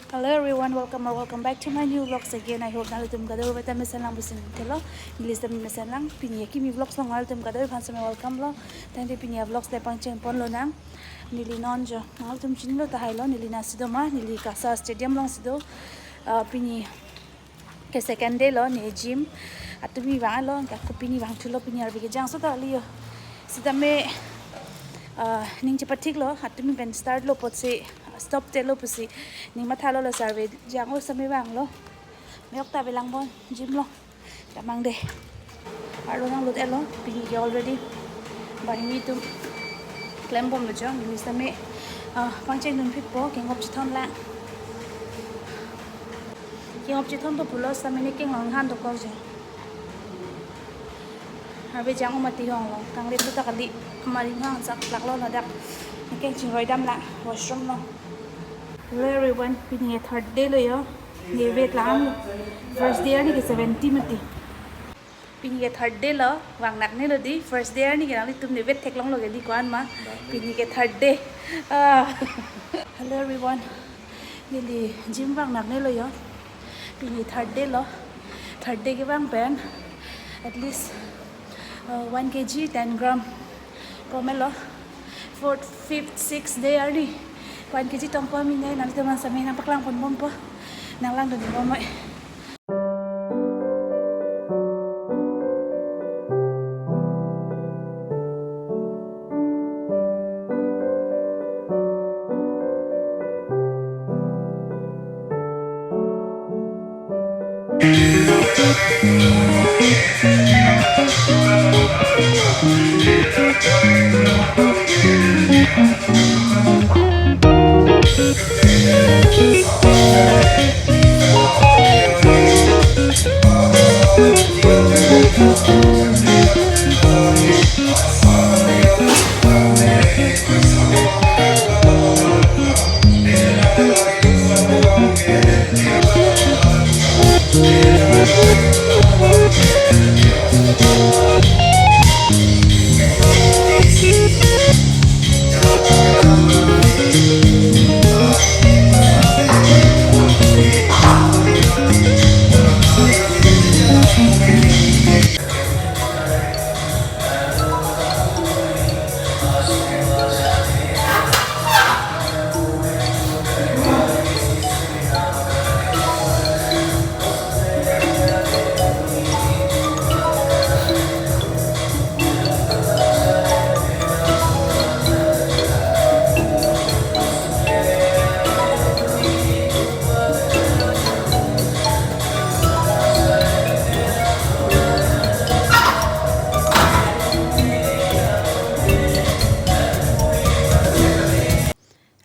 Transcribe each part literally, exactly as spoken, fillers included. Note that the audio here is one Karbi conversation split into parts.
Hello everyone, welcome or welcome back to my new vlogs again. I hope nanglitum kadokave ta mesenlang pusi ningthelo. Neli sitame mesenlang. Pini akimi vlogs along nanglitum kadokave aphan sitame welcome lo. Tangte pini avlogs le pangcheng ponlonang. Neli non jo nanglitum chinilo tahai lo, neli nasi do ma, neli KASA stadium alongsi do. Ah, pini ke second day lo, ne gym atumi vanglo, ka ko pini vangthulo, pini arve kejangso ta kali jo. Sitame, ah, ning chepathiklo, atumi pen start lo apotsi stop te lo pusi ning mathalo, la arve jang-o sitame vanglo. Me-ok ta avelang bon gym along. Damnang de. Arlo nanglut-etlo, pini ke already banghini atum klembomlo jo, neli sitame, ah, pangchengdun phitpo, kengop chethonlang. Kengop chethonpo pulo sitame ne keng along han dokok jo. Arve jang-o mati honglo, kangli puta kali, amari hang sak laklo ladak. Ne keng chingroi damlang washroom along. Hello everyone, pini ke third day lo jo. Ne weight lang-lo. First day arni ke seventy mati. Pini ke third day lo, vangnaknelo di. First day arni ke nanglitum ne weight theklonglo ke di ko-an ma. Pini ke third day. Ah. Hello everyone. Neli gym vangnaknelo jo. Pini third day lo. Third day kevang pen at least, uh, one K G ten gram komelo. Fourth, fifth, sixth day arni one K G tong ko mine, nanglitum aphan sitame nangpaklang ponbompo. Nanglangdun bom mai.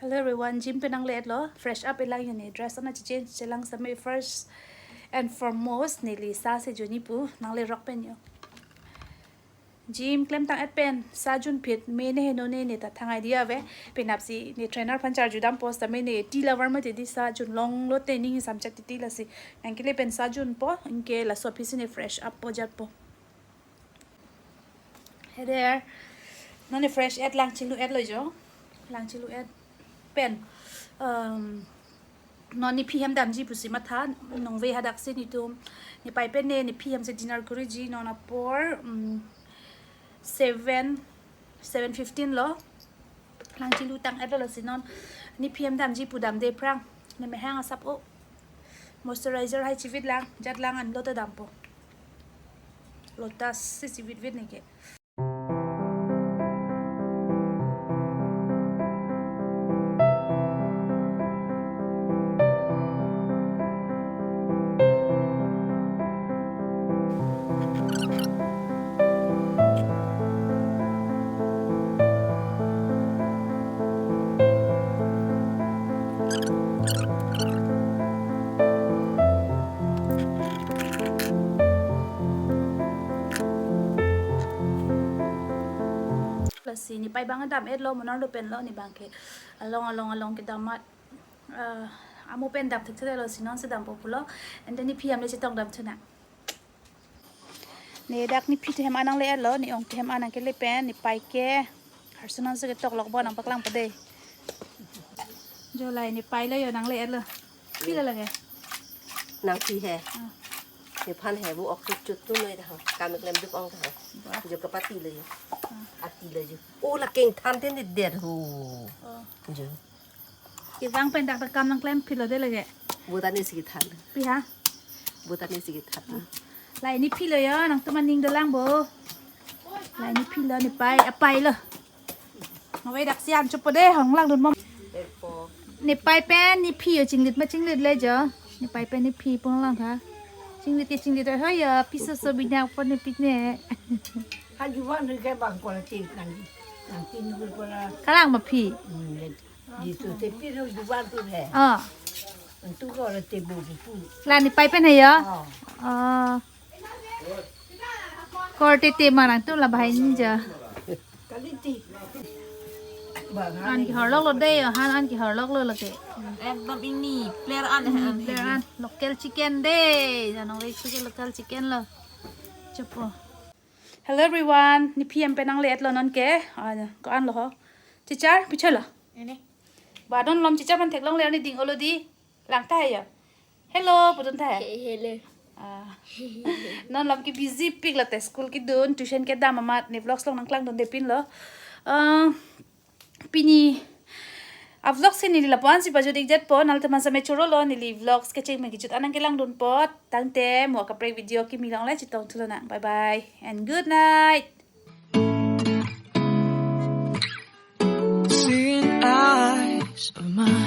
Hello everyone, gym pen nangle-etlo, fresh up-etlang jo ne, dress ana change-chelang sitame first and foremost neli sa si juni pu, nanglerok pen jo. Gym klemtang-et pen sa junphit, me ne heno ne ne ta thang idea ave. Penapsi ne trainer aphan charju dampo sitame ne tea lover mati di, sa junlonglo te ning samchak titi lasi. Nangkele pen sa junpo, anke laso aphisi ne fresh up-po jatpo. Hey there. Non ne fresh-et lang chinglu-etlo jo. Lang chinglu-et pen, um, non nephi hem damji pusi matha, nongve hadaksi netum. Nepei pen ne nephi hem si dinner kuriji, non apor, um, seven, seven fifteen lo. Lang chinglu tang-etlo lasi non nephi hem damji pu damde aphrang ne mehang asap o. Moisturizer hai chivitlang, jatlang an lo ta dampo. Lotus si chivitvit ne ke. Lasi nepei abang dam-etlo, monarlo penlo ne abang ke. Along along along kedam amat, ah, amo pen dam thekthelo si non si dampo pulo. And then nephi hem le chetong damthunang. Ne dak nephi ahem an nangle-etlo, ne ong ahem an nangkele pen, nepei ke. Harsunan si ketok lokbo nangpaklangpo de. Jo, lahai nepei lo jo nangle-etlo. Pilo lake? Nangphi he. Ah. Nephan he, bo ok chut chut tu noi dah. Kam klem dup ong dah. Bah. Jo kapatilo jo. Ah. Atilo jo. Oh, la kengthan te ne der ho. Oh. Jo. Kevang pen dak kam nangklem philo de lake. Bo ta nesi kethan. Phi ha? Bo ta nesi kethan. Lahei ne philo jo, nangtum aning dolang bo. Lahei ne philo, nepei, apeilo. Nave dak sian chopo de, hong langdun mom. Epo. Nepei pen nephi jo chinglit ma chinglit le jo. Nepei pen nephi pon lang tha. Chinglit ke chinglit ho jo, piso so binyak pon nepik ne. Ha juvan ke bang kola tin nang. Nang tin ngur kola. Kalang ma phi. Hmm, le. Di tu te pi ro juvan tu he. Ah. Antu kola te bu bu pu. La nepei pen he jo. Ah. Ah. Korte te ma nangtum la bahai ni jo. Kaliti. Bang. An kehorlok lo de jo, han an kehorlok lo lake. Ekdom ingni, player an, ingni, an player an. Local chicken de. Janong le chicken, local chicken lo. Chopo. Hello everyone, nephi hem pen nanglet lo non ke. Ah, ko-an lo ho. Chichar, pichar lo. Ini. Ba non lom chichar pen theklong le ne ding olo di. Lang ta he jo. Hello, pudun ta he. He-, hello. Ah. Non lom ke busy pik late, school kedun, tuition kedam amat ne vlogs long nangklangdunde pinlo. Ah, pini a vlog si neli lapu-an si pajut-ik jat po, nangtum aphan same choro lo, neli vlogs kecheng pen kejut an nangkelangdun apot. Tangte mo kaprek video kimi along le chetong thu lonang. Bye bye and good night. Seeing eyes of mine.